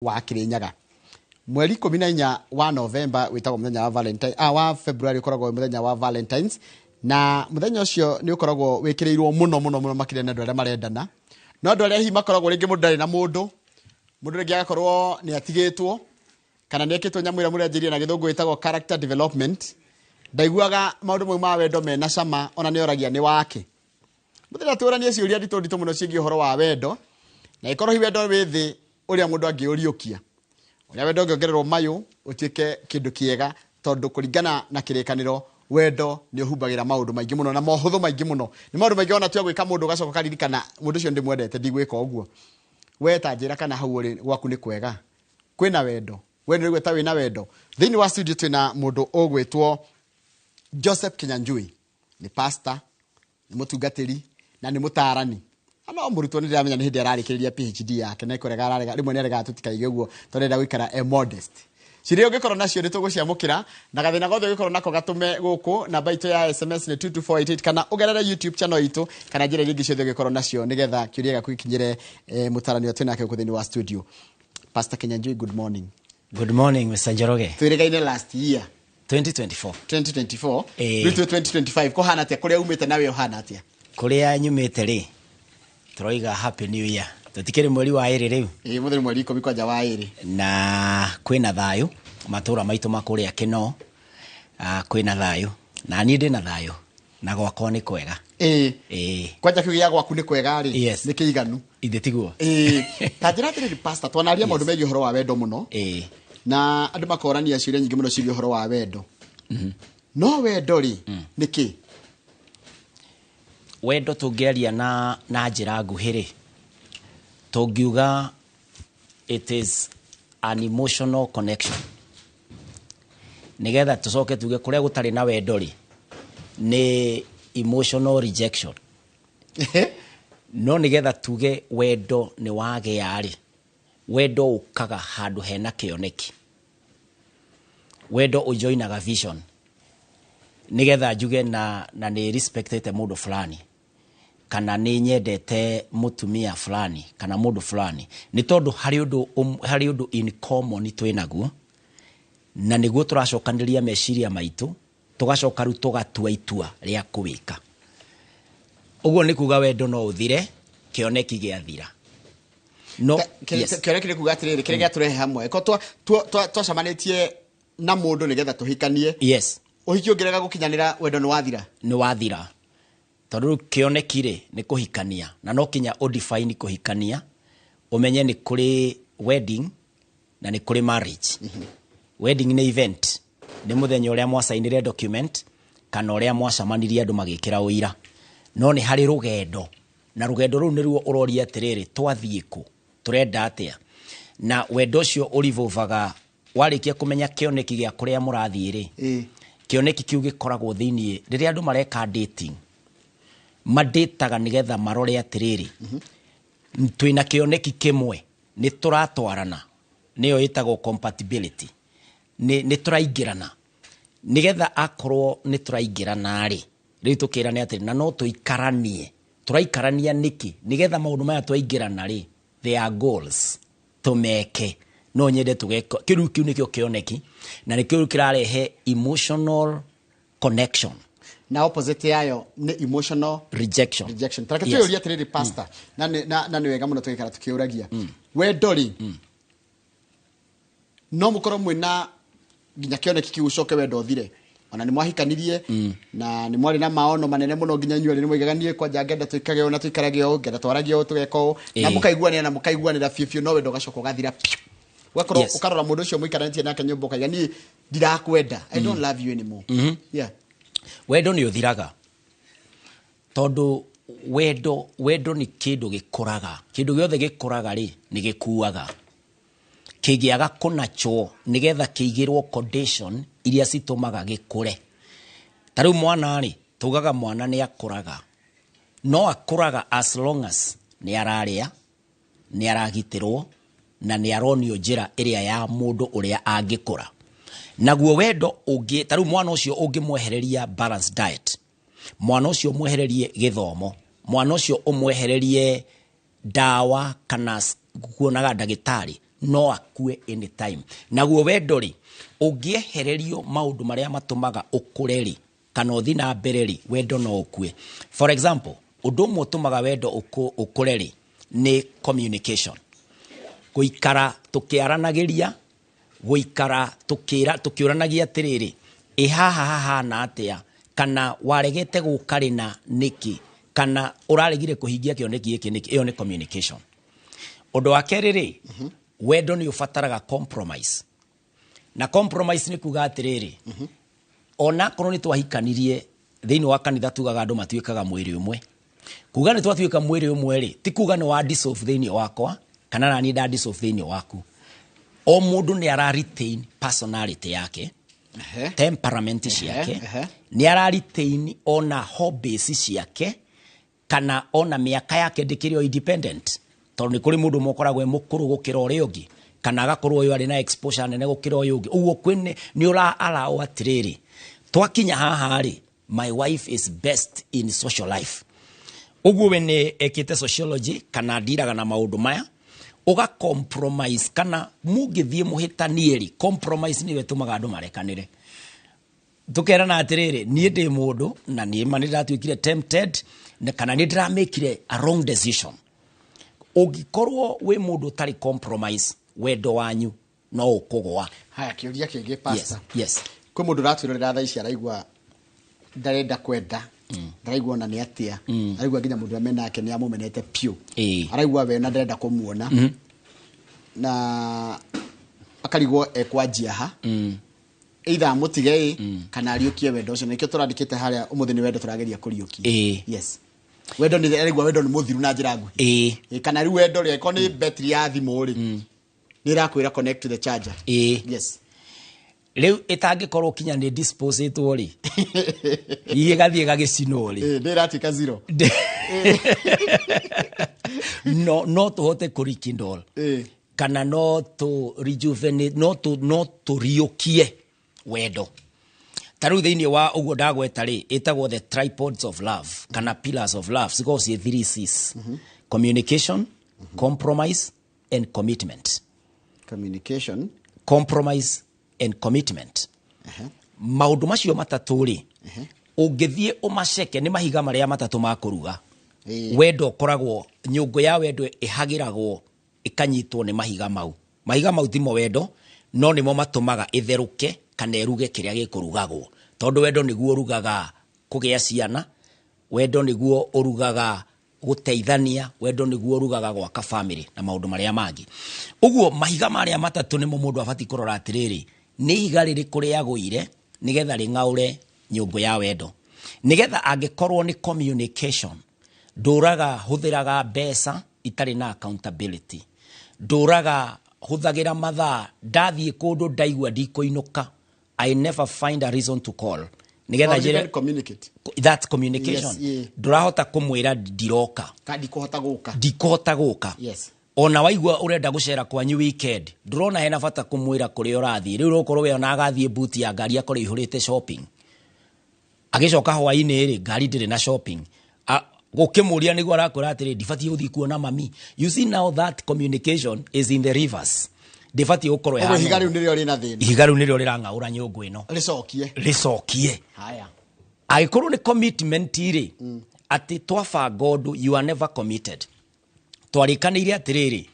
Wa Kirinyaga. Mweri 14 wa Novemba wĩtagwo mũthenya wa Valentine, wa February ũkoragwo wĩ mũthenya wa Valentines, na mũthenya ũcio nĩ ũkoragwo wĩkĩrĩirwo mũno mũno mũno makĩria nĩ andũ arĩa marendana. No andũ arĩa hihi makoragwo rĩngĩ mũndũ ndarĩ na mũndũ, mũndũ rĩngĩ agakorwo nĩ atigĩtwo kana nĩ ekĩtwo nyamũ ĩrĩa mũrenjĩria na gĩthũngũ ĩtagwo character development, ndaiguaga maũndũ mau ma wendo mena cama, ona nĩ oragia nĩ wake. Mũthenya tũranie ciũria nditũ nditũ mũno ciĩgiĩ ũhoro wa wendo, na ĩkorwo hihi wendo wĩ thĩ ũrĩa mũndũ angĩũriũkia, ũrĩa wendo ũngĩongererwo mayũ ũtuĩke kĩndũ kĩega, tondũ kũringana na kĩrĩkanĩro wendo nĩ ũhumbagĩra maũndũ maingĩ mũno na mohũthũ maingĩ mũno. Nĩ maũndũ maingĩ ona tua gwĩka mũndũ ũgacoka ũkaririkana mũndũ ũcio ndĩmwendete, ndigwĩka ũguo. We ta njĩra kana hau ũrĩ gwaku nĩ kwega, kwĩna wendo, we nĩ ũraigua ta wĩna wendo. Thĩinĩ wa studio twĩna mũndũ ũgwĩtwo Joseph Kinyanjui, nĩ pastor, nĩ mũtungatĩri na nĩ mũtaarani. No mũrutwo nĩ ndĩramenya nĩ hĩndĩ ararĩkĩrĩria PhD yake, na kũrega ararega, rĩmwe nĩ aregaga tũtikaige ũguo tondũ arenda gũikara e modest. Ciũria ũngĩkorwo nacio nĩ tũgũciamũkĩra, na gathĩna gothe ũngĩkorwo nako gatũme gũkũ. Namba itũ ya SMS nĩ 22488, kana ũgerere YouTube channel itũ kana njĩra iria ingĩ ciothe ũngĩkorwo nacio nĩgetha kĩũria gĩaku gĩkinyĩre mũtaarani ũrĩa twĩnake gũkũ thĩinĩ wa studio. Pastor Kinyanjui, good morning. Good morning, Mr. Njoroge. Twĩrĩgaine last year. 2024. 2024. Rĩu twĩ 2025. Kũhana atĩa kũrĩa umĩte nawe ũhana atĩa? Kũrĩa nyumĩte rĩ, tũroiga happy new year. Tũtikĩrĩ mweri wa ĩrĩ rĩu? Ĩĩ, mũthenya mweri 10 kwanja wa ĩrĩ. Na kwĩna thayũ matũra maitũ ma kũrĩa Kĩno, kwĩna thayũ na niĩ ndĩna thayũ na gwakwa nĩ kwega. Ĩĩ. Kwanja kĩu gĩa gwaku nĩ kwega rĩ, nĩ kĩiganu. Ithe tiguo? Ĩĩ. Ta njĩra atĩrĩrĩ pastor, twanaria maũndũ megiĩ ũhoro wa wendo mũno. Na andũ makorania ciũria nyingĩ mũno ciĩgiĩ ũhoro wa wendo. No wendo rĩ, nĩ kĩ? Wendo tũngĩaria na njĩra nguhĩ rĩ, tũngiuga it is an emotional connection. Nĩgetha tũcoke tuge kũrĩa gũtarĩ na wendo rĩ, nĩ emotional rejection. No nĩgetha tuge wendo nĩ wagĩa rĩ, wendo ũkaga handũ hena kĩoneki. Wendo ũjoinaga vision. Nĩgetha njuge na nĩ respectete mũndũ fulani, kana nĩ nyendete mũtumia fulani, kana mũndũ fulani, nĩ tondũ harĩ ũndũ in common twĩnaguo, na nĩguo tũracokanĩrĩria meciria maitũ, tũgacoka rĩu tũgatua itua rĩa kũwĩka. Ũguo nĩ kuga wendo no ũthire, kĩoneki gĩathira. No, yes. Kĩoneki nĩ kuga atĩrĩrĩ, kĩrĩa gĩatũrehe hamwe. Ko twacemanĩtie na mũndũ nĩgetha tũhikanie. Ũhiki ũngĩrega gũkinyanĩra, wendo nĩ wathira? Nĩ wathira. Tondũ rĩu kĩoneki rĩ, nĩ kũhikania. Na no kinya ũdefine kũhikania, ũmenye nĩ kũrĩ wedding na nĩ kũrĩ marriage. Wedding nĩ event, nĩ mũthenya ũrĩa mwacainire document kana ũrĩa mwacemanirie andũ magĩkĩra ũira. No nĩ harĩ rũgendo, na rũgendo rũu nĩruo ũroria atĩrĩrĩ, twathiĩ kũ? Tũrenda atĩa? Na wendo ũcio ũrivovaga warĩkia kũmenya kĩoneki gĩa kũrĩa mũrathiĩ rĩ. Kĩoneki kĩu gĩkoragwo thĩiniĩ rĩrĩa andũ mareka dating, madataga nĩgetha marore atĩrĩrĩ, twĩna kĩoneki kĩmwe, nĩ tũratwarana, nĩyo ĩtagwo compatibility, nĩ tũraingĩrana. Nĩgetha akorwo nĩ tũraingĩrana rĩ, rĩu tũkĩrane atĩrĩ, na no tũikaranie. Tũraikarania nĩkĩ? Nĩgetha maũndũ maya twaingĩrana rĩ, they are goals, tũmeke. No nyende tũgeka, kĩu nĩkĩo kĩoneki, na nĩkĩo kĩrarehe emotional connection. Na opposite yayo nĩ emotional rejection. Rejection. Tareke twĩyũrie atĩrĩrĩ pastor, na nĩ wega mũno tũgĩikara tũkĩũragia. Wendo rĩ, no mũkorwo mwĩna nginya kĩoneki kĩu ũcoke wendo ũthire. Ona nĩ mwahikanirie, na nĩ mwarĩ na maono manene mũno nginya inyuĩ erĩ nĩ mwaigaga niĩ kwanja ngenda tũikage ũũ na tũikarage ũũ, ngenda twaragie ũũ tũgeka ũũ. Na mũkaiguanĩra na mũkaiguanĩra biũ biũ, no wendo ũgacoka ũgathira piũ. Ũgakorwo ũkarora mũndũ ũcio mũikaranĩtie nake nyũmba ũkaiga niĩ ndirakwenda. I don't love you anymore. Wendo nĩ ũthiraga. Tondũ wendo nĩ kĩndũ gĩkũraga. Kĩndũ gĩothe gĩkũraga rĩ, nĩ gĩkuaga. Kĩngĩaga kũnachwo nĩgetha kĩigĩrwo condition iria citũmaga gĩkũre. Ta rĩu mwana rĩ, tugaga mwana nĩ akũraga. No akũraga as long as nĩ ararĩa, nĩ aragitĩrwo, na nĩ aronio njĩra ĩrĩa ya mũndũ ũrĩa angĩkũra. Naguo wendo ũngĩ, ta rĩu mwana ũcio ũngĩmwehereria balanced diet, mwana ũcio ũmwehererie gĩthomo, mwana ũcio ũmwehererie ndawa kana kuonaga ndagĩtarĩ, No akue anytime. Naguo wendo rĩ, ũngĩehererio maũndũ marĩa matũmaga ũkũre rĩ, kana ũthi na mbere rĩ, wendo no ũkue. For example, ũndũ ũmwe ũtũmaga wendo ũkũre rĩ, nĩ communication, gũikara tũkĩaranagĩria, gũikara tũkĩũranagia atĩrĩrĩ, ĩ haha hahana atĩa, kana waregete gũka rĩna nĩkĩ, kana ũraregire kũhingia kĩoneki gĩkĩ nĩkĩ. Ĩyo nĩ communication. Ũndũ wa kerĩ rĩ, wendo nĩ ũbataraga compromise. Na compromise nĩ kuga atĩrĩrĩ, onakorwo nĩ twahikanirie thĩinĩ wa kanitha, tugaga andũ matuĩkaga mwĩrĩ ũmwe. Kuga nĩ twatuĩka mwĩrĩ ũmwe rĩ, ti kuga nĩ wa dissolve thĩinĩ wakwa kana naniĩ nda dissolve thĩinĩ waku. O mũndũ nĩ ara retain personality yake, temperament ciake, nĩ ara retain ona hobbies ciake, kana ona mĩaka yake ndĩkĩrĩ o independent, tondũ nĩ kũrĩ mũndũ ũmwe ũkoragwo e mũkũrũ gũkĩra ũrĩa ũngĩ, kana agakorwo ũyũ arĩ na exposure nene gũkĩra ũyũ ũngĩ. Ũguo kwĩ nĩ ũra allow atĩrĩrĩ, twakinya haha rĩ, my wife is best in social life, ũguo we nĩ ekĩte sociology kana ndiraga na maũndũ maya, ũga compromise. Kana mũngĩthiĩ mũhĩtanie rĩ, compromise nĩyo ĩtũmaga andũ marekanĩre. Tũkerana atĩrĩrĩ, niĩ ndĩ mũndũ na niĩ ma nĩ ndĩratuĩkire tempted na kana nĩ ndĩramĩkire a wrong decision. Ũngĩkorwo wĩ mũndũ ũtarĩ compromise, wendo wanyu no ũkũgwa. Haya, kĩũria kĩngĩ, pastor. Yes. Kwĩ mũndũ ũratwĩrorera thaa ici, araigua ndarenda kwenda, ndaraigua ona nĩ atĩa, araigua nginya mũndũ ũrĩa menake nĩ amũmenete piũ, araigua we na ndarenda kũmuona, na akarigwo ekwanjia ha, either amũtige ĩ kana ariũkie wendo ũcio. Nĩkĩo tũrandĩkĩte harĩa ũmũthĩ nĩ wendo tũrageria kũriũkia. Yes, wendo nĩ araigua wendo nĩ mũthiru na njĩra nguhĩ. Ĩ, kana rĩu wendo rĩ, angĩkorwo nĩ betri ya thimũ rĩ, nĩ ĩrakwĩra connect to the charger. Yes. Rĩu ĩtangĩkorwo kinya nĩ disposĩtwo rĩ, hihi ĩgathiĩ gagĩcinwo rĩ? Ĩ, nĩ ĩratuĩka zero. No tũhote kũ rekindle kana no tũ rejuvenate, no tũriũkie wendo. Ta rĩu thĩinĩ wa ũguo ndagweta rĩ, ĩtagwo the tripods of love kana pillars of love, cikoragwo ciĩ three C's: communication, compromise and commitment. Communication, compromise and commitment. Maũndũ macio matatũ rĩ, ũngĩthiĩ ũmaceke, nĩ mahiga marĩa matatũ ma kũruga. Wendo ũkoragwo, nyũngũ ya wendo ĩhagĩragwo ĩkanyitwo nĩ mahiga mau. Mahiga mau timo wendo, no nĩmo matũmaga ĩtherũke kana ĩruge kĩrĩa gĩkũrugagwo, tondũ wendo nĩguo ũrugaga kũgĩa ciana, wendo nĩguo ũrugaga gũteithania, wendo nĩguo ũrugaga gwaka family na maũndũ marĩa mangĩ. Ũguo mahiga marĩa matatũ nĩmo mũndũ abatiĩ kũrora atĩrĩrĩ, nĩ ihiga rĩrĩkũ rĩagũire nĩgetha rĩng'aũre nyũngũ ya wendo, nĩgetha angĩkorwo nĩ communication, ndũraga hũthĩraga mbeca itarĩ na accountability, ndũraga hũthagĩra mathaa, ndathiĩ kũndũ ndaigua ndikũinũka, I never find a reason to call nĩgetha Or njĩre even communicate. That communication. Ndũrahota kũmwĩra ndiroka. Ka ndikũhota gũka. Ndikũhota gũka. Ona waigua ũrenda gũcera kwanyu weekend, ndũrona hena bata kũmwĩra kũrĩa ũrathiĩ. Rĩu ũkorwo we ona agathiĩ buti ya ngari akorwo ĩihũrĩte shopping, agĩcoka hwaĩ-inĩ rĩ, ngari ndĩrĩ na shopping. Gũkĩmũria nĩguo arakwĩra atĩrĩ, ndibatiĩ gũthiĩ kuona mami. You see now that communication is in the rivers, ndĩbatiĩ gũkorwo Ũguo ĩhana ihiga ũguo. Rĩu nĩrĩo rĩna thĩna. Ihiga rĩu nĩrĩo rĩrang'aũra nyũngũ ĩno. Rĩcokie. Rĩcokie. Haya. Angĩkorwo nĩ commitment rĩ, atĩ twabanga ũndũ, you are never committed. Twarĩkanĩire atĩrĩrĩ,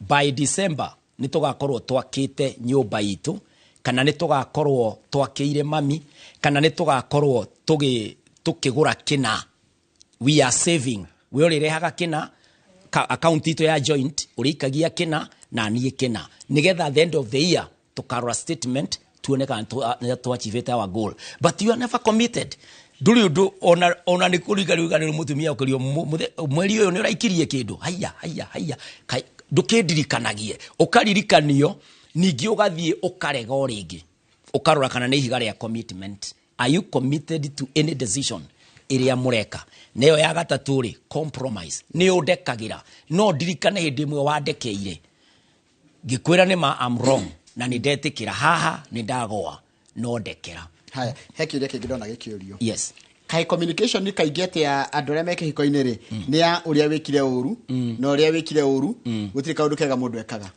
by December nĩ tũgakorwo twakĩte nyũmba itũ, kana nĩ tũgakorwo twakĩire mami, kana nĩ tũgakorwo tũkĩgũra kĩna. We are saving, we ũrĩrehaga kĩna account itũ ya joint, ũrĩikagia kĩna na niĩ kĩna, nĩgetha at the end of the year tũkarora statement tuone kana nĩ twachievĩte our goal. But you are never committed, ndũrĩ ũndũ ona nĩ kũrigarigana mũtumia ũkĩrio mweri ũyũ nĩ ũraikirie kĩndũ, haiya haiya haiya, ndũkĩndirikanagie. Ũkaririkanio ningĩ ũgathiĩ ũkarega o rĩngĩ. Ũkarora kana nĩ ihiga rĩa commitment. Are you committed to any decision ĩrĩa mũreka? Neyo ya gatatũ rĩ, compromise, nĩ ũndekagĩra, no ndirikane hĩndĩ ĩmwe wandekeire ngĩkwĩra nĩ ma I'm wrong na nĩ ndetĩkĩra haha nĩ ndagũa, no ndekera. Haya, he kĩũria kĩngĩ ndona gĩkĩũrio. Yes. Kaĩ communication kaingĩ atĩ ya andũ arĩa me kĩhiko-inĩ rĩ, nĩ ya ũrĩa wĩkire ũru na ũrĩa wĩkire ũru, gũtirĩ kaũndũ kega mũndũ ekaga.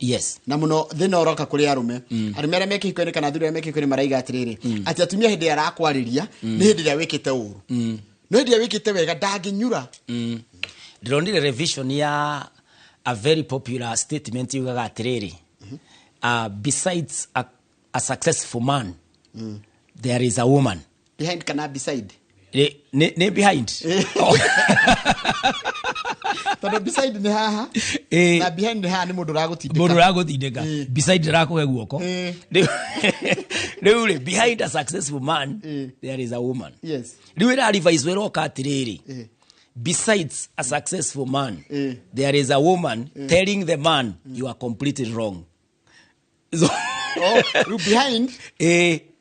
Na mũno thĩna ũroka kũrĩ arũme. Arũme arĩa me kĩhiko-inĩ kana athuri arĩa me kĩhiko-inĩ maraiga atĩrĩrĩ, atĩ atumia hĩndĩ ĩrĩa arakwarĩria nĩ hĩndĩ ĩrĩa wĩkĩte ũru, no hĩndĩ ĩrĩa wĩkĩte wega ndangĩnyura. Ndĩronire revision ya a very popular statement yugaga atĩrĩrĩ, besides a successful man, there is a woman. Behind kana beside? Nĩ behind. Tondũ beside nĩ haha na behind nĩ haha, nĩ mũndũ ũragũtindĩka. Mũndũ ũragũtindĩka. Beside arakũhe guoko. Rĩu rĩ, behind a successful man, there is a woman. Rĩu ĩra revise ĩroka atĩrĩrĩ, besides a successful man, there is a woman telling the man, "You are completely wrong." So, Oh, rĩu behind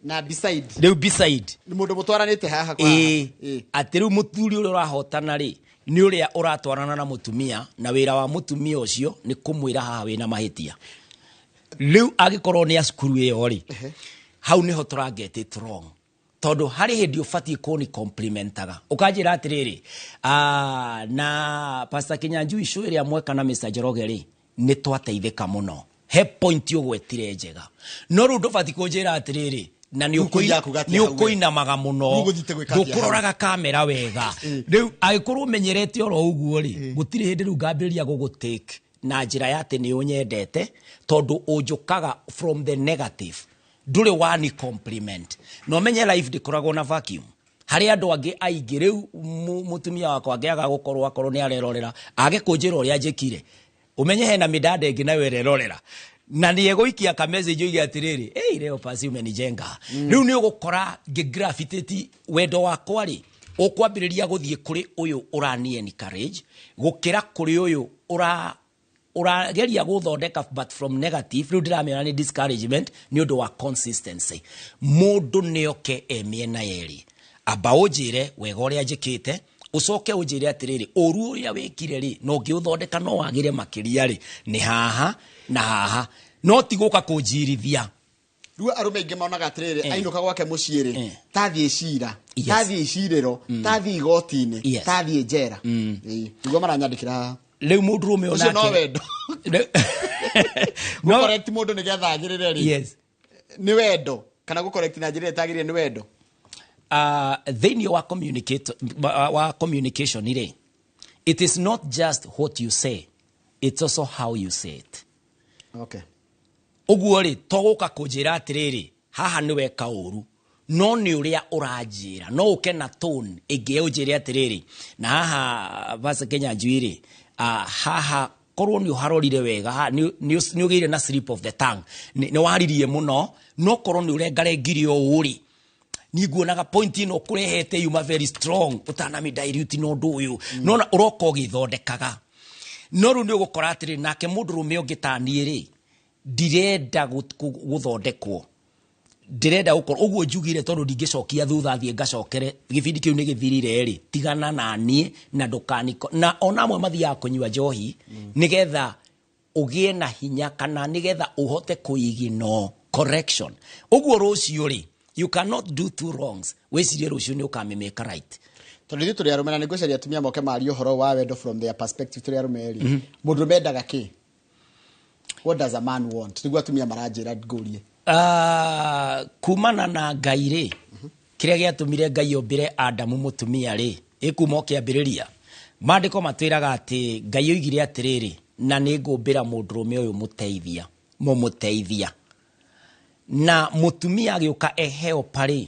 na beside. Rĩu beside nĩ mũndũ mũtwaranĩte haha kwa haha. Atĩ rĩu mũthuri ũrĩa ũrahotana rĩ, nĩ ũrĩa ũratwarana na mũtumia, na wĩra wa mũtumia ũcio nĩ kũmwĩra haha wĩna mahĩtia. Rĩu angĩkorwo nĩ a cukuru ĩyo rĩ, hau nĩho tũra get it wrong, tondũ harĩ hĩndĩ ũbatiĩ kũni complimentaga ũkanjĩra atĩrĩrĩ, na Pastor Kinyanjui, show ĩrĩa mweka na Mr. Njoroge rĩ, nĩ twateithĩka mũno, he point ũgwetire njega. No rĩu ndũbatiĩ kũnjĩra atĩrĩrĩ, na nĩ Rĩu kũiya kuga atĩa nĩ hau we? ũkũinamaga mũno. Rĩu ũgũthiĩte gwĩka atĩa hau? Ndũkũroraga kamera wega. Rĩu angĩkorwo ũmenyerete oro ũguo rĩ, gũtirĩ hĩndĩ rĩu ngambĩrĩria gũgũtake na njĩra ya atĩ nĩ ũnyendete, tondũ ũnjũkaga from the negative, ndũrĩ wani compliment. Na ũmenye life ndĩkoragwo na vacuum harĩ andũ angĩ aingĩ. Rĩu mũtumia wakwa angĩaga gũkorwo, akorwo nĩ arerorera, age kũnjĩra ũrĩa njĩkire, ũmenye hena mĩdada ĩngĩ nayo ĩrerorera na nĩ egũikia ka message oige atĩrĩrĩ, "Ei, leo pasi umenijenga." Rĩu nĩ ũgũkora ngĩgravitate wendo wakwa rĩ, ũkwambĩrĩria gũthiĩ kũrĩ ũyũ ũrani encourage gũkĩra kũrĩ ũyũ ũrageria gũthondeka, but from negative. Rĩu ndĩramĩona nĩ discouragement nĩ ũndũ wa consistency. Mũndũ nĩoke e mĩena yerĩ, amba ũnjĩre wega ũrĩa njĩkĩte, ũcoke ũnjĩre atĩrĩrĩ, ũru ũrĩa wĩkire rĩ, na ũngĩũthondeka no wagĩre makĩria rĩ, nĩ haha na haha, no ti gũka kũnjirithia. Rĩu arũme aingĩ monaga atĩrĩrĩ, ainũka gwake mũciĩ rĩ, tathiĩ cira, tathiĩ icirĩro, tathiĩ igoti-inĩ, tathiĩ njera. Nĩguo maranyandĩkĩra haha. Rĩu mũndũrũme ũcio no onake wendo. No. Gũcorrect mũndũ nĩgetha agĩrĩre rĩ, nĩ wendo kana gũcorrect na njĩra ĩrĩa ĩtagĩrĩire nĩ wendo? Thĩinĩ wa communicate wa communication rĩ, it is not just what you say, it's also how you say it. Ũguo rĩ, to gũka kũnjĩra atĩrĩrĩ, haha nĩ weka ũru, no nĩ ũrĩa ũranjĩra. No ũke na tone ĩngĩ ũnjĩre atĩrĩrĩ, na haha Pastor Kinyanjui rĩ, haha korwo nĩ ũharorire wega, nĩ ũgĩire na slip of the tongue, nĩ waririe mũno, no korwo nĩ ũrengarengire ũũ rĩ, niĩ nguonaga point ĩno ũkũrehete yuma very strong, ũtanami dilute na ũndũ ũyũ. Nona ũroka ũgĩthondekaga. No rĩu nĩ ũgũkora atĩrĩ, nake mũndũrũme ũngĩ ta niĩ rĩ, ndirenda gũthondekwo, ndĩrenda gũkorwo ũguo njugire, tondũ ndingĩcokia thutha thiĩ ngacokere gĩbindi kĩu nĩ gĩthirire rĩ. Tigana na niĩ na ndũkaniko na ona amwe mathiaga kũnyua njohi nĩgetha ũgĩe na hinya kana nĩgetha ũhote kũignore correction. Ũguo rũciũ rĩ, you cannot do two wrongs wĩcirie rũciũ nĩ ũkamĩmĩka right. Tondũ ithuĩ tũrĩ arũme, na nĩ ngwĩcaria atumia moke marie ũhoro wa wendo from their perspective. Tũrĩ arũme rĩ, mũndũ mendaga kĩ? What does a man want? Nĩguo atumia maranjĩra ngũrie. Kumana na Ngai rĩ, kĩrĩa gĩatũmire Ngai ombĩre Adamu mũtumia rĩ, ĩkuma ũkĩambĩrĩria maandĩko matwĩraga atĩ Ngai oigire atĩrĩrĩ, na nĩ ngũmbĩra mũndũrũme ũyũ mũteithia, mũmũteithia. Na mũtumia agĩũka eheo parĩ,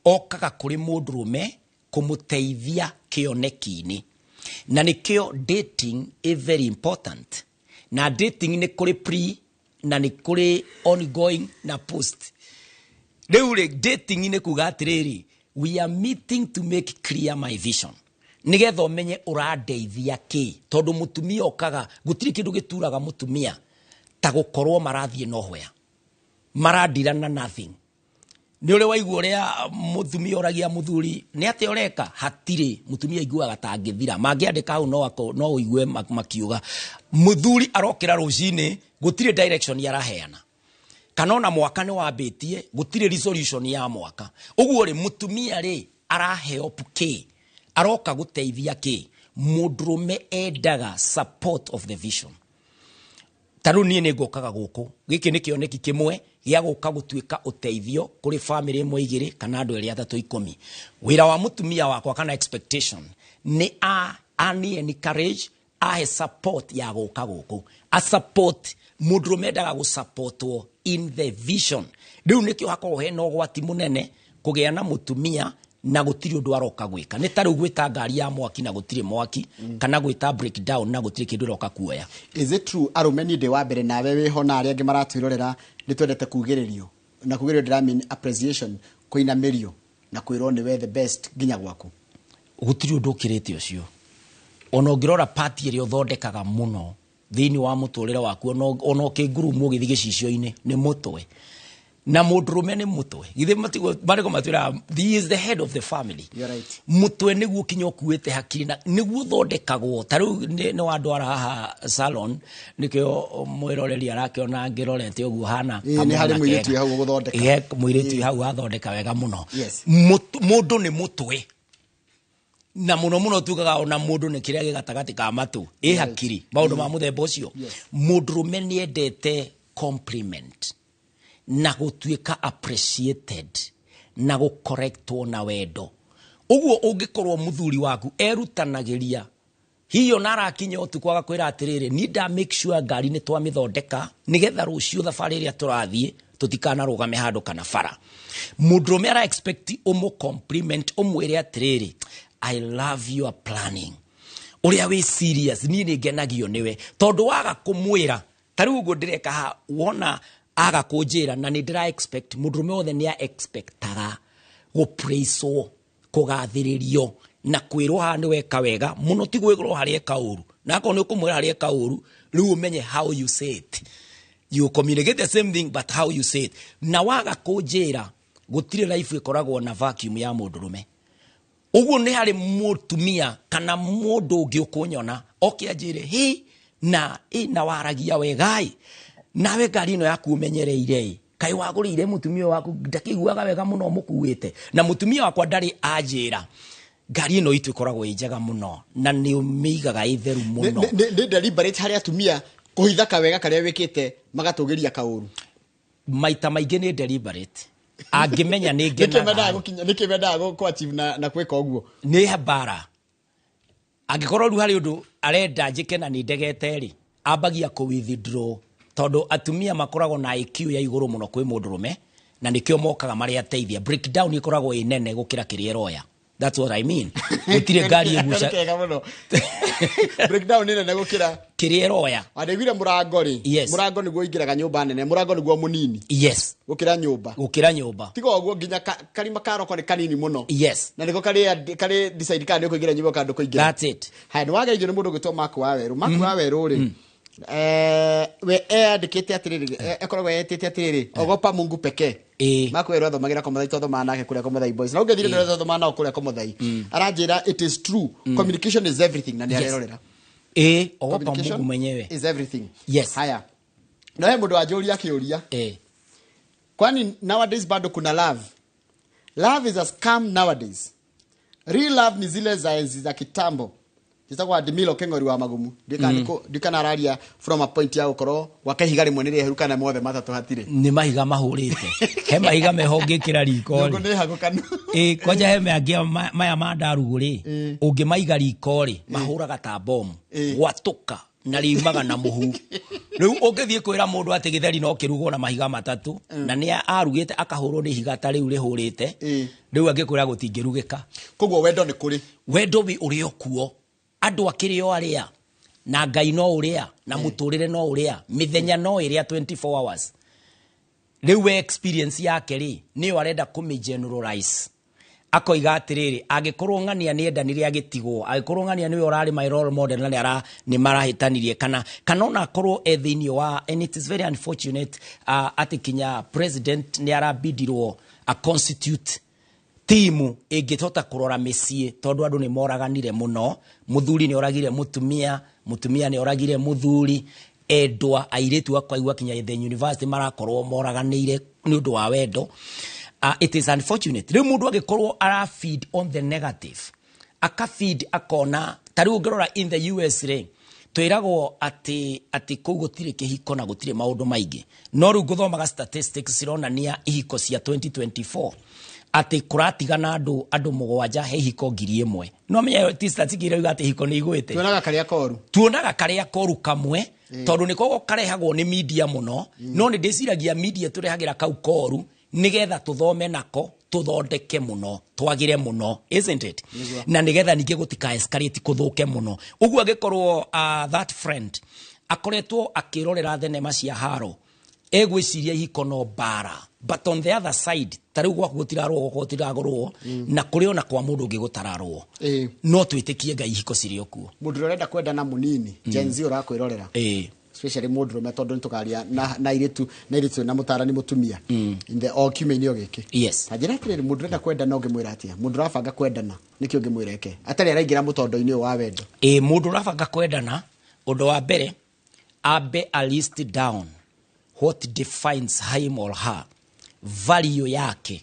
okaga kũrĩ mũndũrũme kũmũteithia kĩoneki-inĩ, na nĩkĩo dating is very important. Na dating nĩ kũrĩ pre na nĩ kũrĩ ongoing na post. Rĩu rĩ, dating nĩ kuga atĩrĩrĩ, we are meeting to make clear my vision, nĩgetha ũmenye ũrandeithia kĩ, tondũ mũtumia okaga, gũtirĩ kĩndũ gĩturaga mũtumia ta gũkorwo marathiĩ nowhere, marandira na nothing. Nĩ ũrĩ waigua ũrĩa mũtumia ũragia mũthuri nĩ atĩa ũreka? Hatirĩ mũtumia aiguaga ta angĩthira mangĩandĩka hau, no ũigue makiuga mũthuri arokĩra rũcinĩ, gũtirĩ direction araheana, kana ona mwaka nĩ wambĩtie, gũtirĩ resolution ya mwaka. Ũguo rĩ, mũtumia rĩ Arahelp kĩ? Aroka gũteithia kĩ? Mũndũrũme endaga support of the vision. Ta rĩu niĩ nĩ ngũkaga gũkũ, gĩkĩ nĩ kĩoneki kĩmwe gĩa gũka gũtuĩka ũteithio kũrĩ famĩlĩ ĩmwe, igĩrĩ, kana andũ erĩ, atatũ, 10. Wĩra wa mũtumia wakwa kana expectation nĩ a ani encourage, ahe support ya gũka gũkũ, a support. Mũndũrũme endaga gũsupportwo in the vision. Rĩu nĩkĩo hakoragwo hena ũgwati mũnene kũgĩa na mũtumia na gũtirĩ ũndũ aroka gwĩka. Nĩ ta rĩu gwĩta ngari ya mwaki na gũtirĩ mwaki, kana gwĩta breakdown na gũtirĩ kĩndũ ĩroka kuoya. Is it true arũme, niĩ ndĩ wa mbere nawe wĩho na arĩa angĩ maratwĩrorera, nĩ twendete kugĩrĩrio? Na kugĩrĩrio ndĩra mean appreciation, kũinamĩrio na kwĩrwo nĩwe the best nginya gwaku. Gũtirĩ ũndũ ũkĩrĩte ũcio. Ona ũngĩrora pati ĩrĩa ũthondekaga mũno thĩinĩ wa mũtũrĩre waku, ona ũkĩngurumwo ũgĩthiĩ gĩcicio-inĩ, nĩ mũtwe. Na mũndũrũme nĩ mũtwe. Githĩ marĩko matwĩraga he is the head of the family? You're right. Mũtwe nĩguo kinya ũkuĩte hakiri na nĩguo ũthondekagwo. Ta rĩu nĩ wandwara haha salon, nĩkĩo mwĩroreri arakĩona ngĩrorete ũguo hana. Ĩĩ, nĩ harĩ mũirĩtu wĩ hau ũgũthondeka. Ĩĩ, mũirĩtu wĩ hau athondeka wega mũno. Mũndũ nĩ mũtwe, na mũno mũno tugaga ona mũndũ nĩ kĩrĩa gĩ gatagatĩ ka matũ, ĩ hakiri, maũndũ ma mũthemba ũcio. Mũndũrũme nĩ endete compliment na gũtuĩka appreciated na gũcorrectwo na wendo. Ũguo ũngĩkorwo mũthuri waku erutanagĩria, hihi ona arakinya ũtukũ agakwĩra atĩrĩrĩ, niĩ nda make sure ngari nĩ twamĩthondeka nĩgetha rũciũ thabarĩ ĩrĩa tũrathiĩ tũtikanarũgame handũ kana bara. Mũndũrũme ara expect ũmũ compliment, ũmwĩre atĩrĩrĩ, "I love your planning, ũrĩa wĩ serious, niĩ nĩ ngenagio nĩwe." Tondũ waga kũmwĩra ta rĩu ũguo ndĩreka haha, wona aga kũnjĩra na nĩ ndĩra expect. Mũndũrũme wothe nĩ expectaga gũpraiswo, kũgathĩrĩrio na kwĩrwo haha nĩ weka wega mũno, ti gwĩrwo harĩa eka ũru. Na akorwo nĩ ũkũmwĩra harĩa eka ũru, rĩu ũmenye how you say it. You communicate the same thing, but how you say it. Na waga kũnjĩra, gũtirĩ life ĩkoragwo na vacuum ya mũndũrũme. Ũguo nĩ harĩ mũtumia kana mũndũ ũngĩ ũkũnyona oke anjĩre, "Hĩ na ĩ na waragia wegai nawe, ngari ĩno yaku ũmenyereire ĩ, kaĩ wagũrĩire mũtumia waku? Ndakĩiguaga wega mũno mũkuĩte." Na mũtumia wakwa ndarĩ anjĩra ngari ĩno itũ ĩkoragwo ĩ njega mũno na nĩ ũmĩigaga ĩ theru mũno. Nĩ deliberate harĩ atumia kũhitha kawega karĩa wĩkĩte, magatũgĩria kaũru? Maita maingĩ nĩ deliberate, angĩmenya nĩ Nĩkĩ mendaga ngenaga. gũkinya? Nĩkĩ mendaga kũ achieve na gwĩka ũguo? Nĩ mbara. Angĩkorwo rĩu harĩ ũndũ arenda njĩke na nĩ ndegete rĩ, ambagia kũ withdraw, tondũ atumia makoragwo na IQ ya igũrũ mũno kwĩ mũndũrũme, na nĩkĩo mokaga marĩ ateithia. Breakdown ĩkoragwo ĩ nene gũkĩra kĩrĩa ĩroya. That's what I mean. Gũtirĩ ngari ĩguca. Kega mũno. Breakdown nĩ nene gũkĩra kĩrĩa ĩroya. Wandaiguire mũrango rĩ? Yes. Mũrango nĩguo ũingĩraga nyũmba nene, mũrango nĩguo mũnini gũkĩra nyũmba. Gũkĩra nyũmba. Tiga ũguo, nginya karima karoko nĩ kanini mũno. Na nĩko karĩ karĩ decide kana nĩ ũkũingĩra nyũmba kana ndũkũingĩra. That's it. Haya, nĩ wageithio nĩ mũndũ ũgwĩtwo Mark wa Werũ. Mark wa Werũ rĩ, we eandĩkĩte atĩrĩrĩ, ekoragwo etĩte atĩrĩrĩ, "Ogopa Mungu pekee." Mark Werũ athomagĩra Komothai, twathomaga nake kũrĩa Komothai Boys, na ũngĩthire ndĩrĩa twathomaga nao kũrĩa Komothai. Aranjĩra it is true, communication is everything, na nĩ arerorera. Ĩ, ogopa Communication Mungu mwenyewe is everything. Haya, no he mũndũ wanjũria kĩũria, "Kwani nowadays bado kuna love? Love is a scam nowadays. Real love ni zile za enzi za kitambo." Njĩtagwo Adimilo Keng'ori wa Magumu. Ndikana araria from a point ya gũkorwo gwake ihiga rĩmwe nĩ rĩeheru kana mothe matatũ hatirĩ. Nĩ mahiga mahũrĩte, he mahiga meho ũngĩkĩra riko Nyũngũ rĩ. nĩ hagũkanu. Ĩ, kwanja he mangĩ maya ma ndarugũ rĩ, ũngĩmaiga riko rĩ, mahũraga ta bomu. Gwatũka na riumaga na mũhu. Rĩu ũngĩthiĩ kwĩra mũndũ atĩ gĩtheri no kĩrugwo na mahiga matatũ, na nĩ arugĩte akahũrwo nĩ ihiga ta rĩu rĩhũrĩte, rĩu angĩkwĩra gũtingĩrugĩka. Koguo wendo nĩ kũrĩ. Wendo wĩ ũrĩ o kuo, andũ akĩrĩ o arĩa na Ngai no ũrĩa na mũtũrĩre no ũrĩa mĩthenya no ĩrĩa 24 hours. Rĩu we experience yake rĩ, nĩyo arenda kũmĩ generalize, akoiga atĩrĩrĩ, angĩkorwo ng'ania nĩ endanire agĩtigwo, angĩkorwo ng'ania nĩwe ũrarĩ my role model na nĩ marahĩtanirie, kana ona akorwo e thĩinĩ wa, and it is very unfortunate atĩ kinya president nĩ arabindirwo a constitute timu ĩngĩhota kũrora mĩciĩ, tondũ andũ nĩ moraganire mũno. Mũthuri nĩ oragire mũtumia, mũtumia nĩ oragire mũthuri, endwa airĩtu akaigua kinya the university marakorwo moraganĩire nĩ ũndũ wa wendo. It is unfortunate rĩu mũndũ angĩkorwo ara feed on the negative, aka feed akona ta rĩu ũngĩrora in the US rĩ, twĩragwo atĩ kũu gũtirĩ kĩhiko na gũtirĩ maũndũ maingĩ, no rĩu ngũthomaga statistics cironania ihiko cia 2024 atĩ kũratigana andũ 7 he ihiko 1,000. No menya ti statistics irauga atĩ ihiko nĩ igwĩte. Tuonaga karĩa koru. Tuonaga karĩa koru kamwe, tondũ nĩko karehagwo nĩ media mũno. No nĩ ndĩciragia media tũrehagĩra kau koru nĩgetha tũthome nako, tũthondeke mũno, twagĩre mũno, isn't it? Na nĩgetha ningĩ gũtika escalate kũthũke mũno ũguo. Angĩkorwo that friend akoretwo akĩrorera thenema cia haro, egwĩciria ihiko no mbara. But on the other side, ta rĩu gwaku gũtirarũo, gwakwa gũtiragũrwo, na kũrĩ ona kwa mũndũ ũngĩ gũtararũo. No twĩtĩkie Ngai ihiko cirĩ o kuo. Mũndũ ũrĩa ũrenda kwendana mũnini, Gen Z ũrakwĩrorera, especially mũndũrũme, tondũ nĩ tũkaria na airĩtu na airĩtu na mũtarani mũtumia in the o kiumia-inĩ o gĩkĩ. Ta njĩra atĩrĩrĩ, mũndũ ũrenda kwendana ũngĩmwĩra atĩa? Mũndũ ũrabanga kwendana, nĩkĩ ũngĩmwĩra eke atarĩ araingĩra mũtondo-inĩ ũyũ wa wendo? Ĩ, mũndũ ũrabanga kwendana, ũndũ wa mbere ambe a list down what defines him or her, value yake.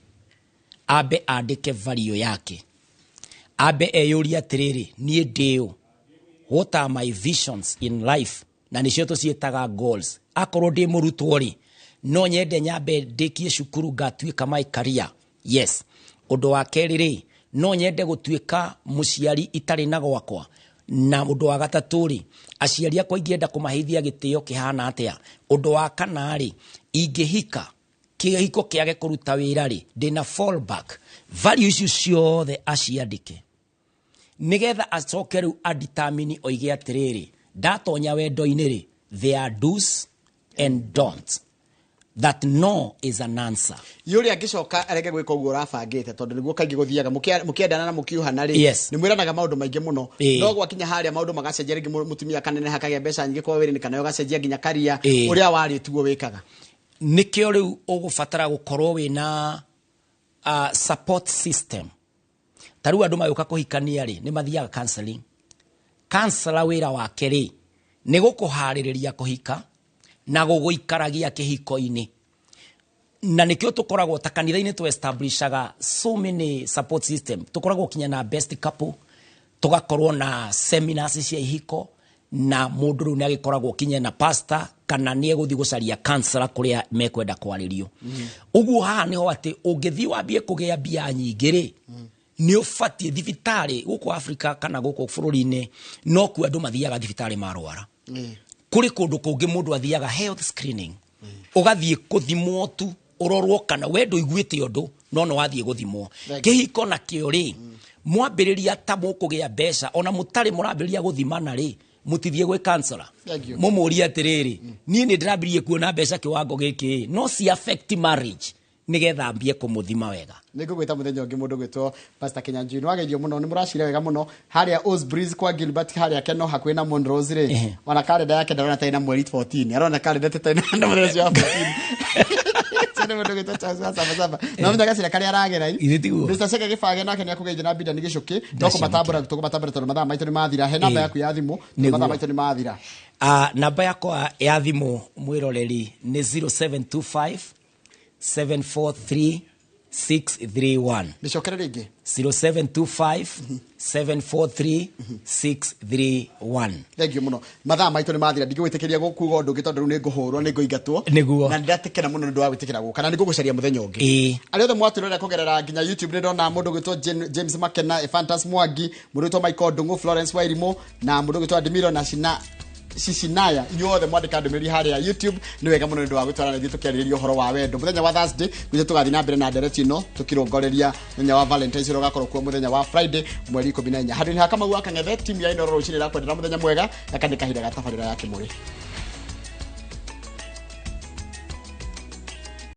Ambe andĩke value yake, ambe eyũrie atĩrĩrĩ, niĩ ndĩũ? What are my visions in life? Na nĩcio tũciĩtaga goals. Akorwo ndĩ mũrutwo rĩ, no nyende nyambe ndĩkie cukuru ngatuĩka my career? Yes. Ũndũ wa kerĩ rĩ, no nyende gũtuĩka mũciari itarĩ na gwakwa? Na ũndũ wa gatatũ rĩ, aciari akwa ingĩenda kũmaheithia gĩtĩo kĩhana atĩa? Ũndũ wa kana rĩ, ingĩhika kĩhiko kĩage kũruta wĩra rĩ, ndĩna fallback? Value icio ciothe aciandĩke nigetha acoke rĩu adetermine, oige atĩrĩrĩ, ndatonya wendo-inĩ rĩ, there are do's and don'ts, that no is an answer. Yũrĩa angĩcoka arege gwĩka ũguo ũrabangĩte, tondũ nĩguo kaingĩ gũthiaga mũkĩendana na mũkiuhana rĩ, nĩ mwĩranaga maũndũ maingĩ mũno, no gwakinya harĩa maũndũ magacenjia, rĩngĩ mũtumia akaneneha, akagĩa mbeca nyingĩ kwa wĩra-inĩ, kana ũgacenjia nginya karia, ũrĩa warĩ tiguo wĩkaga. Nĩkĩo rĩu ũgũbatara gũkorwo wĩna support system. Ta rĩu andũ magĩũka kũhikania rĩ, nĩ mathiaga counseling. Counselor wĩra wake rĩ, nĩ gũkũharĩrĩria kũhika na gũgũikaragia kĩhiko-inĩ. Na nĩkĩo tũkoragwo ta kanitha-inĩ tũ establishaga so many support system. Tũkoragwo kinya na best couple, tũgakorwo na seminars cia ihiko, na mũndũ rĩu nĩ agĩkoragwo kinya na pastor kana nĩ egũthiĩ gũcaria counselor kũrĩa mekwenda kwarĩrio. Ũguo haha nĩho atĩ ũngĩthiĩ wambie kũgĩa mbia nyingĩ rĩ, nĩ ũbatiĩ thibitarĩ gũkũ Africa kana gũkũ bũrũri-inĩ, no kuo andũ mathiaga thibitarĩ marwara. Kũrĩ kũndũ kũngĩ mũndũ athiaga health screening, ũgathiĩ kũthimwo tu, ũrorwo kana we ndũiguĩte ũndũ, no no wathiĩ gũthimwo. Thank you. Kĩhiko nakĩo rĩ, mwambĩrĩria ta mũkũgĩa mbeca, ona mũtarĩ mũrambĩrĩria gũthimana rĩ, mũtithiĩ gwĩ counselor. Thank you. Mũmũrie atĩrĩrĩ, niĩ nĩ ndĩrambĩrĩrie kuona mbeca kĩwango gĩkĩ, no ci affect marriage, nĩgetha ambie kũmũthima wega. Nĩ ngũgwĩta mũthenya ũngĩ. Mũndũ gwĩtwo Pastor Kinyanjui, nĩ wageithio mũno, nĩ mũracira wega mũno harĩa Osbreeze kwa Gilbert, harĩa Keno hakuhĩ na Monrose rĩ. Ona karenda yake ndarona ta ĩna mweri 14, arona karenda ta ĩna na mũthenya ũcio wa 14. Ũcio nĩ mũndũ gwĩtwo Charles wa Saba Saba na mũthenya gacira karĩa aragera. Ithe tiguo? Mr. Chege Gĩbage nake nĩ akũgeithia na Mbinda nĩ gĩcũkĩ no kũmatambũra, tũkũmatambũra tondũ mathaa maitũ nĩ mathira. He namba yaku ya thimũ, tondũ mathaa maitũ nĩ mathira. Namba yakwa ya thimũ, mwĩroreri, nĩ 0725 743 631. Mĩcokere rĩngĩ. 0725 743 631. Thank you mũno. Mathaa maitũ nĩ mathira, ndingĩgwĩtĩkĩria gũkuga ũndũ ũngĩ tondũ rĩu nĩ ngũhũrwo, nĩ ngũingatwo. Na nĩndatikena mũno nĩ ũndũ wa gwĩtĩkĩra gũka, na nĩ ngũgũcaria mũthenya ũngĩ. Arĩa othe mwatwĩrorera kũgerera nginya YouTube, nĩ ndona mũndũ gwĩtwo James Makena, Ephantus Mwangi, mũndũ gwĩtwo Michael Ndung'u, Florence Wairimũ na mũndũ gwĩtwo Adimiro na Shina Shishinaya, inyuothe mwandĩka ndũmĩrĩri harĩa YouTube, nĩ wega mũno nĩ ũndũ wa gwĩtwara na ithuĩ tũkĩarĩrĩria ũhoro wa wendo. Mũthenya wa Thursday gwitũ tũgathiĩ na mbere na ndereti ĩno tũkĩrongoreria mũthenya wa Valentines ũrĩa ũgakorwo kuo mũthenya wa Friday mweri 14. Handũ-inĩ ha Kamau wa Kang'ethe, timu ya Inooro rũcinĩ ĩrakwendera mũthenya mwega. Gaka nĩ kahinda ga tabarĩra ya Kĩmũrĩ.